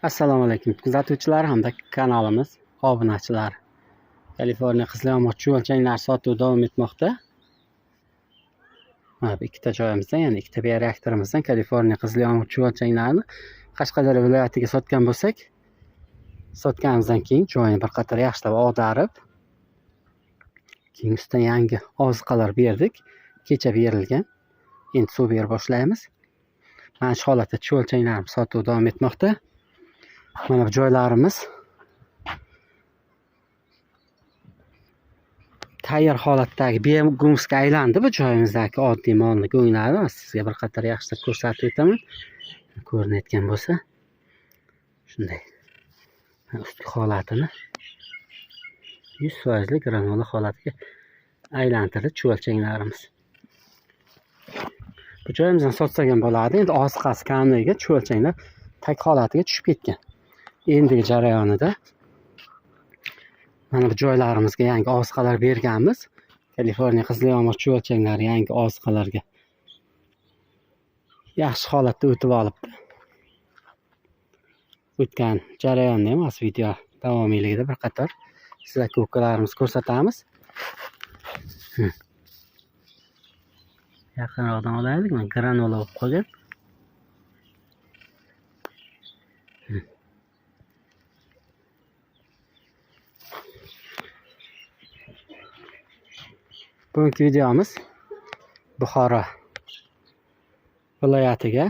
Assalomu alaykum kuzatuvchilar hamda kanalimiz obunachilari. Kaliforniya qizil yomg'ir chuvalchanglar sotuvi davom etmoqda. Mana bu ikkita joyimizdan, ya'ni ikkita bioreaktorimizdan Kaliforniya qizil yomg'ir chuvalchanglarini Qashqadaryo viloyatiga sotgan bo'lsak, sotganimizdan keyin joyini bir qator yaxshilab og'darib, keyin ustidan yangi oziqalar berdik. Kecha berilgan. Endi suv berib boshlaymiz. Mana shu holatda chuvalchanglarimiz sotuvi davom etmoqda. Mana bu joylarimiz tayyor holatdagi biogumusga aylandi. Bu joyimizdagi oddiy molni go'nglari sizga bir qator yaxshilab ko'rsatib o'taman. Ko'rinayotgan bo'lsa, shunday. Ustki holatini 100% granula holatiga aylantirdi chuvalchanglarimiz. Bu joyimizdan sotsak ham bo'ladi. Endi oziqasi kamligiga chuvalchanglar tag holatiga tushib ketgan. Endigi jarayonida mana bu joylarimizga yangi oziqalar berganmiz. Kaliforniya qizil yomg'ir chuvalchanglari yangi oziqalarga yaxshi holatda o'tib olibdi. O'tgan jarayonni ham hozir video davomiyligida bir qator sizlarga ukalarimiz ko'rsatamiz. Yaqinroqdan olaylik, mana granula bo'lib qolgan. Bugungi videomiz Buxoro viloyatiga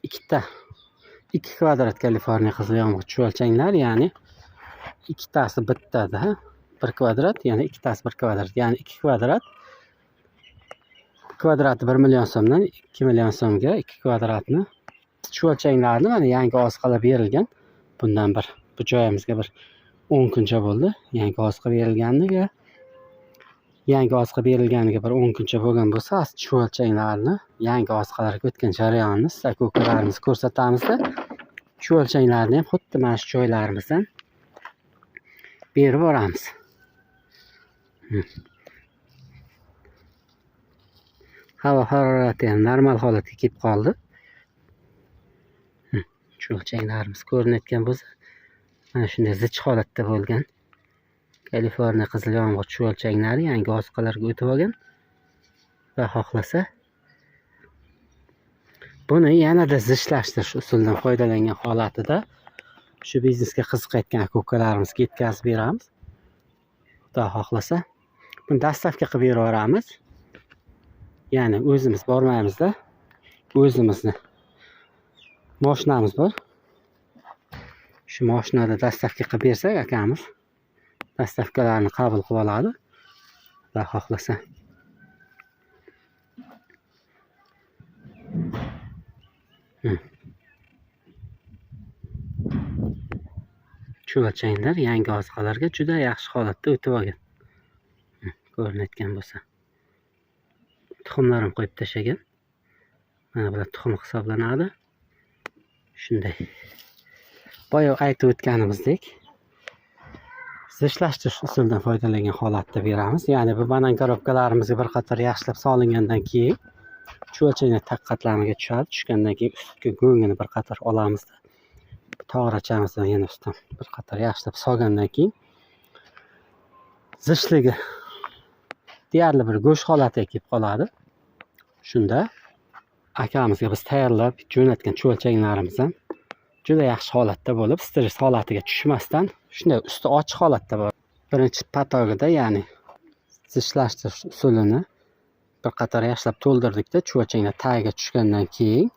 2 kvadrat Kaliforniya qizil yomg'ir chuvalchanglar, ya'ni ikkitasi bittada 1 kvadrat, ya'ni ikkitasi 1 kvadrat, ya'ni 2 kvadrat. Kvadrati 1 million so'mdan 2 million so'mga 2 kvadratni chuvalchanglarni mana yangi oziqalar berilgan. Bundan bu joyimizga bir 10 kuncha bo'ldi yangi oziqa berilganiga. Yangi oziqa berilganiga bir 10 kuncha bo'lgan bo'lsa, chuvalchanglarni yangi oziqalarga o'tgan jarayonni sizlarga ukalarimiz ko'rsatamizda. Chuvalchanglarni ham xuddi mana shu joylarimizdan berib boramiz. Havo harorati ham normal holatga kelib qoldi. Chuvalchanglarimiz ko'rinayotgan bo'lsa, mana shunday zich holatda bo'lgan. Kaliforniya qizil yomg'ir chuvalchanglari yangi oziqalarga o'tib olgan va xohlasa buni yanada zichlashtirish usulidan foydalangan holatida shu biznesga qiziqayotgan aka-ukalarimizga yetkazib beramiz. Xudo xohlasa buni dastavka qilib beraveramiz. Ya'ni o'zimiz bormaymizda, o'zimizni mashinamiz bor. Shu mashinada dastavka qilib bersak, akamiz dastavkalarni qabul qilib oladi. Xudo xohlasa. Chuvalchanglar yangi oziqalarga juda yaxshi holatda o'tib olgan. Ko'rinayotgan bo'lsa. Tuxumlar ham qo'yib tashlagan. Mana bular tuxum hisoblanadi. Shunday. Boya aytib o'tganimizdek, zichlashtirish usulidan foydalangan holatda beramiz. Ya'ni bu banan korobkalarimizga bir qator yaxshilab solingandan keyin chuvalchanglar tag qatlamiga tushadi. Tushgandan keyin ustki go'ngini bir qator olamizda. Tog'rachamizdan yana ustidan bir qator yaxshilab solgandan keyin zichligi deyarli bir go'sht holatiga kelib qoladi. Shunda akamizga biz tayyorlab jo'natgan chuvalchanglarimiz ham juda yaxshi holatda bo'lib, stress holatiga tushmasdan shunday usti ochiq holatda bo'ladi. Birinchi patogida, ya'ni zichlashtirish usulini bir qator yaxshilab to'ldirdikda, chuvalchanglar tagiga tushgandan keyin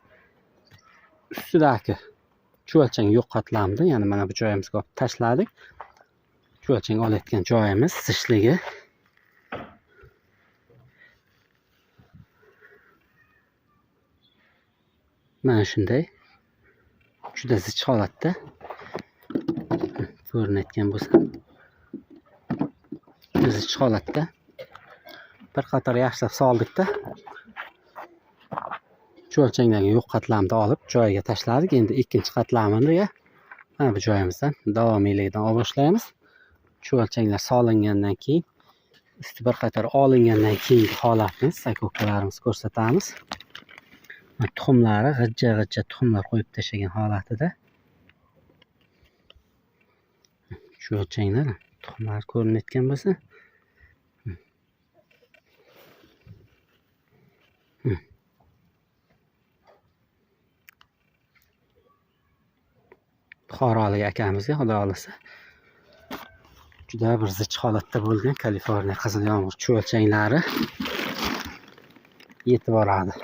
ustidagi chuvalchang yo'q qatlamida, ya'ni mana bu joyimizga olib tashladik. Chuvalchang olayotgan joyimiz zichligi mana shunday juda zich holatda ko'rinayotgan bo'lsa, zich holatda bir qator yaxshilab soldikda, chuvalchangdagi yo'q qatlamni olib joyiga tashladik. Endi ikkinchi qatlamini mana bu joyimizdan davomiyligidan olib boshlaymiz. Chuvalchanglar solingandan keyin usti bir qator olingandan keyingi holatni aka-ukalarimiz ko'rsatamiz. Tuxumlari g'ijja-g'ijja tuxumlar qo'yib tashlagan holatida. Chuvalchanglar tuxumlari ko'rinayotgan bo'lsa. Buxorolik akamizga Xudo xohlasa juda bir zich holatda bo'lgan Kaliforniya qizil yomg'ir chuvalchanglari yetib boradi.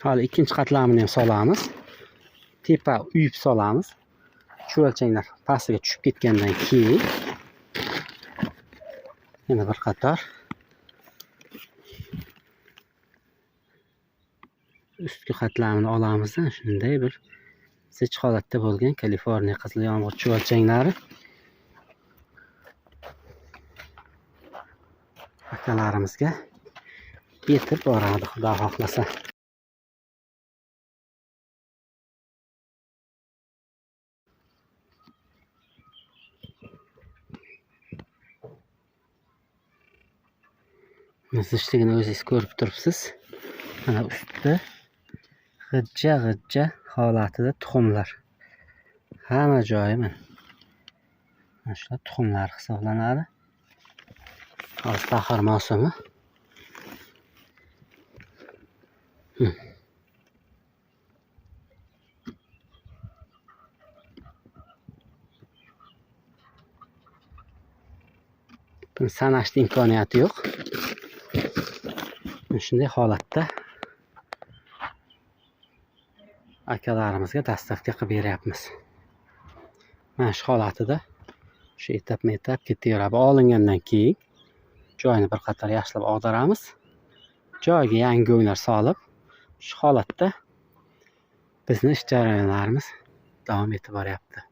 Hali ikkinchi qatlamini ham solamiz. Tepa uyib solamiz. Chuvalchanglar pastiga tushib ketgandan keyin yana bir qator ustki qatlamini olamizda shunday bir zich holatda bo'lgan Kaliforniya qizil yomg'ir chuvalchanglari akalarimizga yetib boradi, Xudo xohlasa. Zichligini o'zingiz ko'rib turibsiz. Mana ustida g'ijja-g'ijja holatida tuxumlar. Hamma joyi mana. Mana shular tuxumlar hisoblanadi. Hozir bahor mavsumi. Buni sanashning imkoniyati yo'q. Shunday holatda akalarimizga dastavka qilib beryapmiz. Mana shu holatida shu etapma-etap ketaveradi. Olingandan keyin joyini bir qator yaxshilab ag'daramiz. Joyiga yangi go'nglar solib, shu holatda bizni ish jarayonlarimiz davom etib boryapti.